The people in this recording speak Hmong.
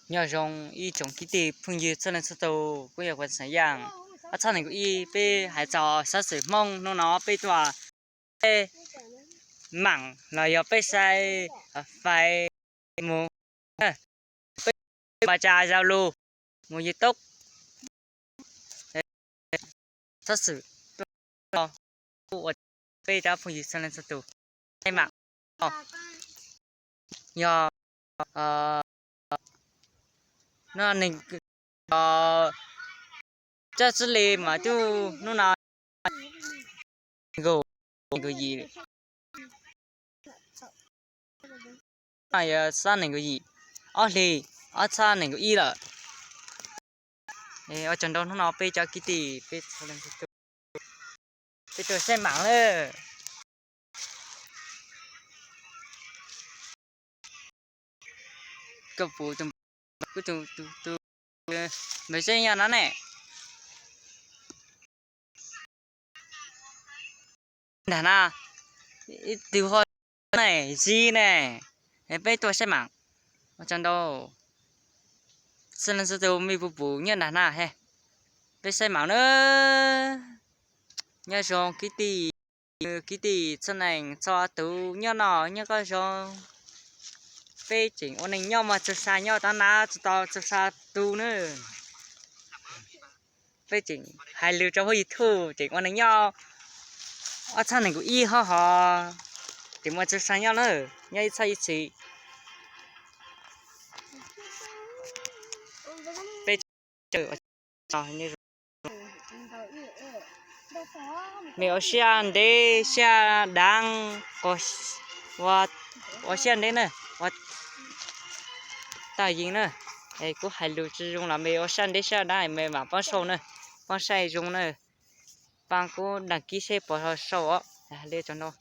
Nyob zoo ib tsoom kwv tij phooj ywg txhua leej txhua tus, kuv yog Kuas Xav Yaj. Ob txhiab nees nkaum ib peb hais txog xov xwm Hmoob hnub no peb tuaj, peb mam los yog peb saib fais mus, peb pas tsa Zalo mus YouTube, xov xwm tuaj ua peb cov phooj ywg txhua leej txhua tus saib mam. Yog no neeg, Tsab Txwj Li mas twb hnub no nkaus, nkaus yim, no yog xab nees nkaum yim, ob hlis, ob txhiab nees nkaum ib lawm. Ua tsaug ntau hnub no peb cov kwv tij peb, peb tuaj saib mam na. Koj puas, kuv tus, tus, tus, npawg Zeb nyob no ne. Nram na, ib tug ho ne, Zib ne, peb tuaj saib mam. Ua tsaug ntau. Xws li xov tus me puv pum nyob nram na he, peb saib mam na. Nyob zoo kwv tij, kwv tij txhua leej txhua tus nyob noj nyob qab zoo. Peb tseem ua neej nyob muaj txuj sa nyob tab nab tsis tau txuj sa tu na. Peb tseem hais lus rau hauv YouTube tseem ua neej nyob, ob txhiab nees nkaum ib ho ho tseem muaj txuj sa nyob na, nyob ib txhiab ib txhis. Peb mej ua siab ntev siab daav, ua siab ntev na, ua tag yeej na. Kuv hais lus tsis zoo los mej ua siab ntev siab daav mej mam pab sau na, pab saib zoo na, pab kuv đăng ký seb puas sau os. Li tsaug ntau.